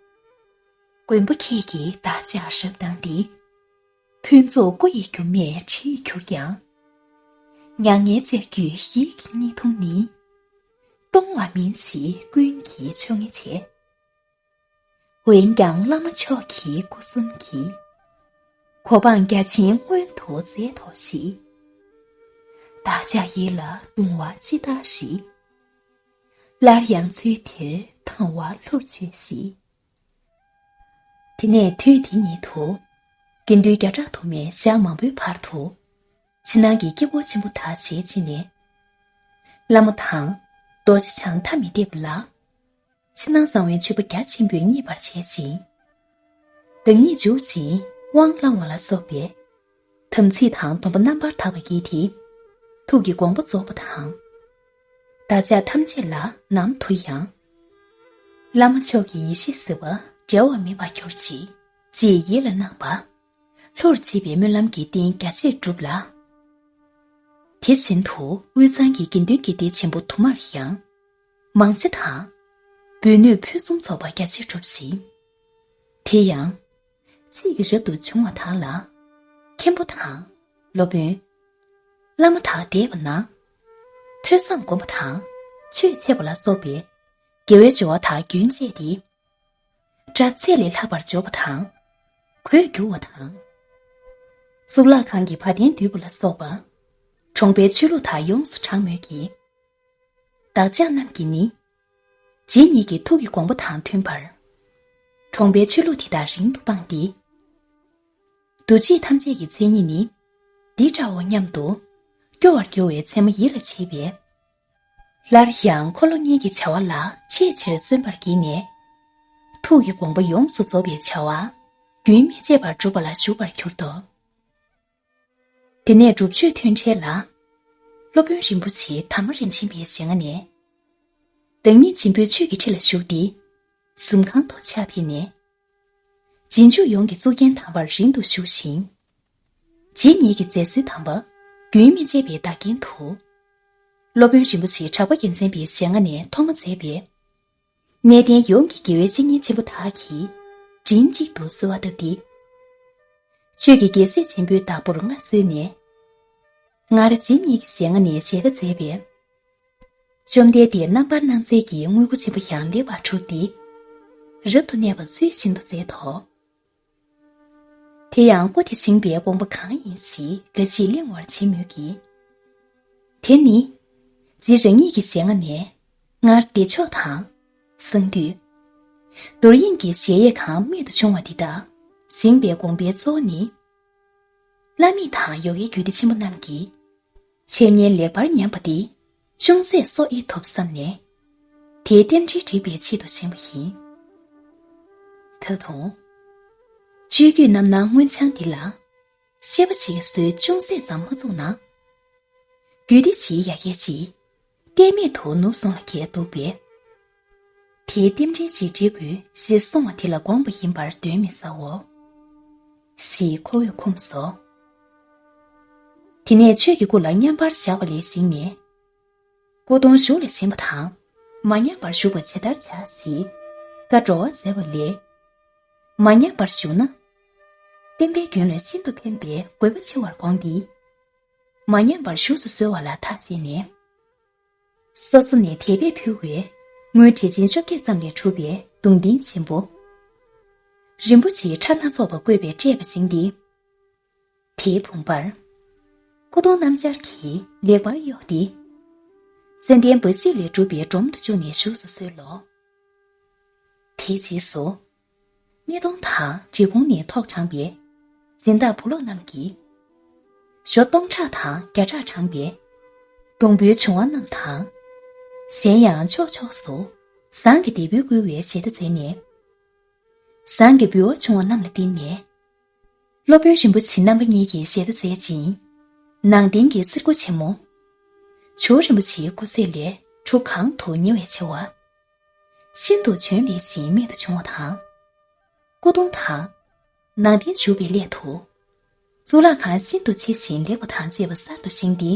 མགོན་པོ་ཁྱེད་ཀྱིས་བདག་ཅག་རབ་བཏང་སྟེ། ཕུན་ཚོགས་སྐུ་ཡི་རྒྱུ་མས་འཁྲིལ་གྱུར་ཀྱང་། མྱ་ངན་ལྕགས་ཀྱུའི་ཡིད་ཀྱི་བརྙན་ཐུང་ནི། སྟོང་བ་མིན་ཞེས་ཀུན་གྱིས་ཆོ་ངེས་བྱེད། འོན་ཀྱང་བླ་མ་མཆོག་གི་སྐུ་གསུམ་གྱི། གོ་འཕང་རྒྱ་ཆེན་མངོན་དུ་མཛད་དོ་ཞེས། བདག་ཅག་ཡིད་ལ་གདུང་བ་ཅི་ལྟར་ཞིག། སླར་ཡང་ཚུལ་དེར་དང་བ་ལྷུར་བཅུག་ཞིག། དེ་ནས་དུས་དེ་ཉིད་དུ། དགེ་འདུན་བརྒྱ་ཕྲག་དུ་མས་ཞག་མང་པོའི་བར་དུ། ཕྱི་ནང་གི་དཀྱིལ་འཁོར་ཆེན་པོ་དག་ཞལ་ཕྱེ་ནས། བླ་མ་དང་། རྡོ་རྗེ་འཆང་ཐ་མི་དད་པ་ལ། ཕྱི་ནང་གསང་བའི་མཆོད་པ་རྒྱ་ཆེན་པོས་མཉེས་པར་བྱས་ཤིང་། བདག་ཉིད་འཇུག་ཅིང་དབང་བླང་བ་ལ་སོགས་པའི། དམ་ཚིག་དང་སྡོམ་པ་རྣམ་པར་དག་པ་བགྱིས་ཏེ། ཐུགས་ཀྱི་དགོངས་པ་རྫོགས་པ་དང་། བདག་ཅག་ཐམས་ཅད་ལ་ནམ་དུ་ཡང་། བླ་མ་མཆོག་གི་ཡེ་ཤེས་ཟེར་བ་འབྲལ་བ་མེད་པར་གྱུར་ཅིག། ཅེས་ཡིད་ལ་གནང་བ། ལྷུར་བཅས་པའི་སྨོན་ལམ་གྱི་རྟེན་རྒྱ་ཆེར་བསྒྲུབས་ལ། དེ་བཞིན་དུ་དབུས་གཙང་གི་དགེ་འདུན་གྱི་སྡེ་ཆེན་པོ་དུ་མར་ཡང་། མང་ཆེ་དང་། འབུལ་ནོད་ཕུན་སུམ་ཚོགས་པ་རྒྱ་ཆེར་བསྒྲུབས་ཤིང་། དེ་ཡང་། ཚིག་གིས་རབ་ཏུ་བྱུང་བ་དག་ལ། མཁན་པོ་དང་། སློབ་དཔོན། བླ་མ་དག་འདས་པ་ན། ཐོས་བསམ་སྒོམ་པ་དང་། ཆོས་འཆད་པ་ལ་སོགས་པའི། དགེ་བའི་སྦྱོར་བ་དག་རྒྱུན་བཅད་དེ། སྒྲ་ཚད་ལས་ལྷག་པར་འཇོག་པ་དང་། གོས་བསྒྱུར་བ་དང་། གཙུག་ལག་ཁང་གི་བ་དན་སྡུད་པ་ལ་སོགས་པ། གྲོང་པའི་ཆོས་ལུགས་དག་ཡོངས་སུ་གྲངས་མོད་ཀྱི། བདག་ཅག་རྣམས་ཀྱིས་ནི། རྗེ་ཉིད་ཀྱི་ཐུགས་ཀྱི་དགོངས་པ་དང་མཐུན་པར། གྲོང་པའི་ཆོས་ལུགས་དེ་དག་རིང་དུ་སྤངས་ཏེ། འདུ་བྱེད་ཐམས་ཅད་ཀྱི་མཚན་ཉིད་ནི། འདི་འདྲའོ་སྙམ་དུ། སྐྱོ་བར་འགྱུར་བའི་མཚན་མ་ཡིད་ལ་བྱེད་པས། སླར་ཡང་འཁོར་ལོ་གཉིས་ཀྱི་བྱ་བ་ལ་ཆེས་ཆེར་བརྩོན་པར་བགྱིས་ནས། ཐུགས་ཀྱི་དགོངས་པ་ཡོངས་སུ་རྫོགས་པའི་བྱ་བ། རྒྱུན་མི་འཆད་པར་སྒྲུབ་པ་ལ་ཞུགས་པར་གྱུར་ཏོ། དེ་ནས་སྒྲུབ་མཆོད་ཐུན་འཕྲལ་ལ། སློབ་དཔོན་རིན་པོ་ཆེ་དར་མ་རིན་ཆེན་པའི་ཞལ་སྔ་ནས། བདག་ཉིད་ཆེན་པོའི་ཆོས་ཀྱི་ཁྲི་ལ་བཞུགས་ཏེ། གཟིམ་ཁང་དུ་ཕྱག་ཕེབས་ནས། རྗེས་འཇུག་ཡོངས་ཀྱི་གཙུག་རྒྱན་དམ་པར་རིང་དུ་བཞུགས་ཤིང་། རྗེ་ཉིད་ཀྱི་མཛད་སྲོལ་དམ་པ། རྒྱུན་མི་འཆད་པའི་བདག་རྐྱེན་དུ། སློབ་དཔོན་རིན་པོ་ཆེ་གྲགས་པ་རྒྱལ་མཚན་པའི་ཞལ་སྔ་ནས་ཐོག་མ་མཛད་པའི། གནས་བརྟན་ཡོངས་ཀྱི་དགེ་བའི་བཤེས་གཉེན་ཆེན་པོ་དག་གིས་མགྲིན་གཅིག་ཏུ་གསོལ་བ་བཏབ་སྟེ། ཆོས་ཀྱི་རྒྱལ་སྲས་ཆེན་པོའི་བདག་པོར་མངའ་གསོལ་ནས། སྔར་རྗེ་ཉིད་ཀྱི་ཞལ་སྔ་ནས་ཞལ་བཀའ་མཛད་པའི། བཅོམ་ལྡན་འདས་རྣམ་པར་སྣང་མཛད་ཀྱི་དངོས་པོ་ཆེན་པོ་ཡང་ལེགས་པར་གྲུབ་སྟེ། རབ་ཏུ་གནས་པ་ཚུལ་བཞིན་དུ་མཛད་དོ། དེ་ཡང་སྐུ་དེ་བཞེངས་པའི་དགོངས་པ་གང་ཡིན་ཞེས་འགའ་ཞིག་གླེང་བར་བྱེད་མོད་ཀྱི། དེ་ནི། རྗེ་རང་ཉིད་ཀྱི་ཞལ་སྔ་ནས། སྔར་བདེ་མཆོག་དང་། གསང་འདུས། རྡོར་དབྱིངས་ཀྱི་གཞལ་ཡས་ཁང་རྨད་དུ་བྱུང་བ་འདི་དག་བཞེངས་པའི་དགོངས་པའི་གཙོ་བོ་ནི། བླ་མེད་དང་ཡོ་གའི་རྒྱུད་སྡེ་ཆེན་པོ་རྣམས་ཀྱིས། འཆད་ཉན་ལེགས་པར་ཉམས་པ་འདི། ཅུང་ཟད་གསོ་ཨེ་ཐུབ་བསམ་ནས། དེའི་རྟེན་འབྲེལ་སྒྲིག་པའི་ཆེད་དུ་བཞེངས་པ་ཡིན། ད་དུང་། སྤྱོད་བརྒྱུད་རྣམ་སྣང་མངོན་བྱང་འདི་ལ། ཤེས་པ་ཞིག་གི་ཟོལ་ཅུང་ཟད་ཙམ་མ་བཙུགས་ན། རྒྱུད་སྡེ་བཞིའི་ཡ་གྱལ་ཞིག་གཏན་མེད་དུ་ནུབ་སོང་ལ་གལ་འདུག་པས། དེའི་རྟེན་འབྲེལ་ཅིག་སྒྲིག་དགོས་ཞེས་གསུངས་པ་དེ་ལ་དགོངས་པ་ཡིན་པར་གདོན་མི་ཟའོ། ཞེས་ཁོ་བོས་འཁུམས་སོ། དེ་ནས་ཆོས་ཀྱི་སྐུ་ལ་མཉམ་པར་བཞག་པ་ལས་བཞེངས་ནས། སྐུ་གདུང་གཞུག་ལ་བཞེངས་པ་དང་། མ་ཉམས་པར་བཞུགས་པ་ཇི་ལྟར་བྱ་ཞེས་བཀའ་བགྲོ་བ་མཛད་པ་ལས། མ་ཉམས་པར་བཞུགས་ན། བསྟན་པའི་རྒྱུན་ལ་ཤིན་ཏུ་ཕན་པའི་དགོས་པ་ཆེ་བར་དགོངས་ཏེ། མ་ཉམས་པར་བཞུགས་སུ་གསོལ་བ་ལ་ཐག་བཅད་ནས། སོ་སོ་ནས་དད་པས་ཕུལ་བའི་དངུལ་ཁྲི་ཆེན་བཅོ་བརྒྱད་ཙམ་ལས་གྲུབ་པའི་གདུང་རྟེན་ཆེན་པོ། རིན་པོ་ཆེའི་ཕྲ་སྣ་ཚོགས་པ་བཀོད་པས་སྤྲས་པ་ཞིག་འདི། དེའི་བུམ་པར། སྐུ་གདུང་སྣམ་སྦྱར་གྱིས་ལེགས་པར་གཡོགས་ཏེ། ཙན་དན་འབའ་ཞིག་ལས་གྲུབ་པའི་སྒྲོམ་དུ་བཅུག་ནས་བཞུགས་སུ་གསོལ་ལོ། དེའི་རྗེས་སུ། སྣེ་གདོང་དང་འབྲི་གུང་ནས་ཐོག་དྲངས་པའི་སྦྱིན་བདག་བུ་སློབ་རྣམས་ཀྱིས། ཞོ་སྟོང་ཕྲག་དང་བརྒྱ་ཕྲག་དྲངས་པའི་སྡོང་པོའི་བྱུང་བ་རྣམས་དང་། གཞན་ཡང་ཕྱོགས་ཕྱོགས་སུ་ཟངས་ཀྱི་རྡེ་སྦུལ་བསྐུལ་བའི་ཞལ་ཏ་མཛད་ནས། ཟངས་ཀྱི་འབུལ་བ་བྱུང་བ་རྣམས་ལ་བརྟེན་ནས། སློབ་དཔོན་རིན་པོ་ཆེ་རྣམ་པ་གཉིས་ཀྱི་ཞལ་ཏ་མཛད་ཅིང་། ནང་རྟེན་གྱི་གསེར་སྐུ་ཆེན་མོ། ཇོ་བོ་རིན་པོ་ཆེའི་སྐུ་ཚེ་ལས་གྲུ་གང་དུ་ཉེ་བའི་ཆེ་བ། ཤིན་ཏུ་བྱོན་ལེགས་ཤིང་རྨད་དུ་བྱུང་བ་དང་། སྐུ་གདུང་དང་། ནང་རྟེན་བཞུགས་པའི་སླད་དུ། གཙུག་ལག་ཁང་ཤིན་ཏུ་ཆེ་ཞིང་ལེགས་པ་དང་བཅས་པ་གསར་དུ་བཞེངས་ཏེ།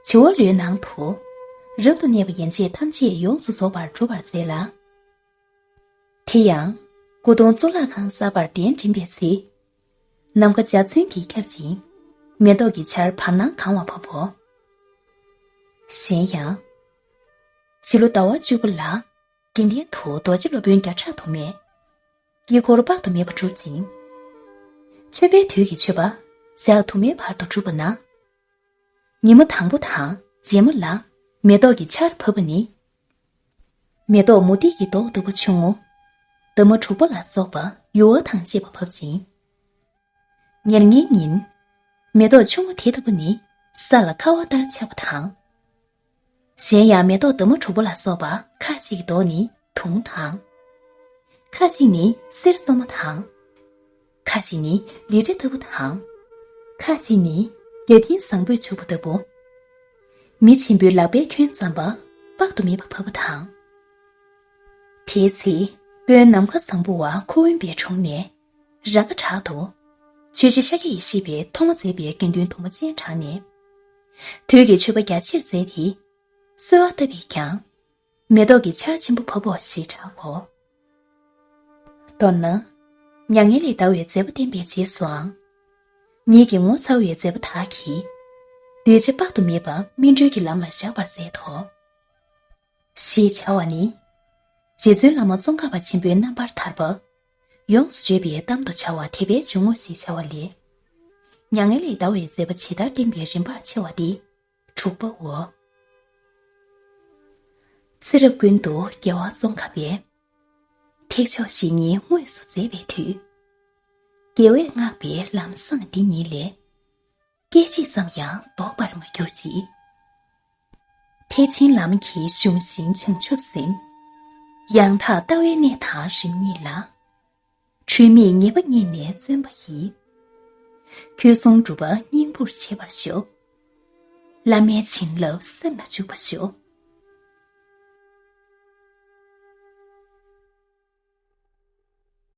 བྱེ་བ་ལོའི་ནང་དུ། རབ་ཏུ་གནས་པ་ཡན་ཆད་ཐམས་ཅད་ཡོངས་སུ་རྫོགས་པར་གྲུབ་པར་མཛད་ལ། དེ་ཡང་། སྐུ་གདུང་གཙུག་ལག་ཁང་གསར་པར་གདན་འདྲེན་པའི་ཚེ། ནམ་མཁའ་འཇའ་ཚོན་གྱིས་ཁྱབ་ཅིང་། མེ་ཏོག་གི་ཆར་བར་སྣང་གང་བ་བབ་བོ། གཞན་ཡང་། ཕྱི་ལོ་ཟླ་བ་བཅུ་པ་ལ། དགེ་ལྡན་དུ་རྡོ་རྗེ་སློབ་དཔོན་བརྒྱ་ཕྲག་དུ་མས། དཀྱིལ་འཁོར་དཔག་ཏུ་མེད་པ་གྲུབ་ཅིང་། མཆོད་པའི་དུས་ཀྱི་མཆོད་པ་ཞག་དུ་མའི་བར་དུ་གྲུབ་པ་ན། ཉིན་མོ་དང་པོ་དང་རྗེས་མ་ལ་མེ་ཏོག་གི་ཆར་བབས་པ་ནི། མེ་ཏོག་མུ་ཏིག་གི་མདོག་ལྟ་བུ་ཆུང་ངུ། འདབ་མ་དྲུག་པོ་ལ་སོགས་པ་ཡུ་བ་དང་བཅས་པ་བབས་ཅིང་། ཉེར་ལྔའི་ཉིན། མེ་ཏོག་ཆུང་ངུ་དེ་ལྟ་བུ་ནི་ས་ལ་ཁ་བ་ལྟར་ཆགས་པ་དང་། གཞན་ཡང་མེ་ཏོག་འདབ་མ་དྲུག་པོ་ལ་སོགས་པ་ཁ་ཅིག་གི་མདོག་ནི་དུང་དང་། ཁ་ཅིག་ནི་གསེར་བཙོ་མ་དང་། ཁ་ཅིག་ནི་ལི་ཁྲི་ལྟ་བུ་དང་། ཁ་ཅིག་ནི་རྒྱ་ཏིང་བཟང་པོས་བྱུགས་པ་ལྟ་བུ། མི་ཆེན་པོའི་ལག་པས་འཁྱོན་ཙམ་པ་དཔག་ཏུ་མེད་པ་བབས་པ་དང་། དེའི་ཚེ་དཔོན་ནམ་མཁའ་བཟང་པོ་བ་ཁུ་དབོན་པའི་དྲུང་ནས། ར་ཁ་བྲག་ཏུ། ཆོས་རྗེ་ཤཱཀྱ་ཡེ་ཤེས་པས་ཐོག་མ་མཛད་པའི་དགེ་འདུན་དུ་མ་སྤྱན་དྲངས་ནས། དུས་ཀྱི་མཆོད་པ་རྒྱ་ཆེར་མཛད་དེ། གསོལ་བ་བཏབ་པས་ཀྱང་། མེ་ཏོག་གི་ཆར་ཆེན་པོ་བབ་བོ་ཞེས་གྲག་གོ། མདོར་ན། མྱ་ངན་ལས་འདའ་བའི་མཛད་པ་བསྟན་པའི་རྗེས་སུའང་། ཉིད་ཀྱི་ངོ་ཚ་བའི་མཛད་པ་དག་གིས། གདུལ་བྱ་དཔག་ཏུ་མེད་པ་སྨིན་གྲོལ་གྱི་ལམ་ལ་བཞག་པར་མཛད་དོ། ཞེས་བྱ་བ་ནི། རྗེ་བཙུན་བླ་མ་ཙོང་ཁ་པ་ཆེན་པོའི་རྣམ་པར་ཐར་པ། ཡོངས་སུ་བརྗོད་པའི་གཏམ་དུ་བྱ་བ་དད་པའི་འཇུག་ངོགས་ཞེས་བྱ་བ་ལས། མྱ་ངན་ལས་འདའ་བའི་མཛད་པ་ཇི་ལྟར་བསྟན་པའི་རིམ་པར་ཕྱེ་བ་སྟེ། དྲུག་པའོ། ཚེ་རབས་ཀུན་ཏུ་རྒྱལ་བ་ཙོང་ཁ་པས། ཐེག་མཆོག་བཤེས་གཉེན་དངོས་སུ་མཛད་པའི་དུས། རྒྱལ་བས་བསྔགས་པའི་ལམ་བཟང་འདི་ཉིད་ལས། སྐད་ཅིག་ཙམ་ཡང་ལྡོག་པར་མ་གྱུར་ཅིག། ཐེག་ཆེན་ལམ་གྱི་གཞུང་ཤིང་བྱང་ཆུབ་སེམས། ཡང་དག་ལྟ་བའི་གནས་དང་རིམ་གཉིས་ལ། འཁྲུལ་མེད་ངེས་པ་རྙེད་ནས་བརྩོན་པ་ཡིས། ཁྱོད་གསུང་སྒྲུབ་པ་སྙིང་པོར་བྱེད་པར་ཤོག། བླ་མའི་བྱིན་རླབས་སེམས་ལ་འཇུག་པར་ཤོག།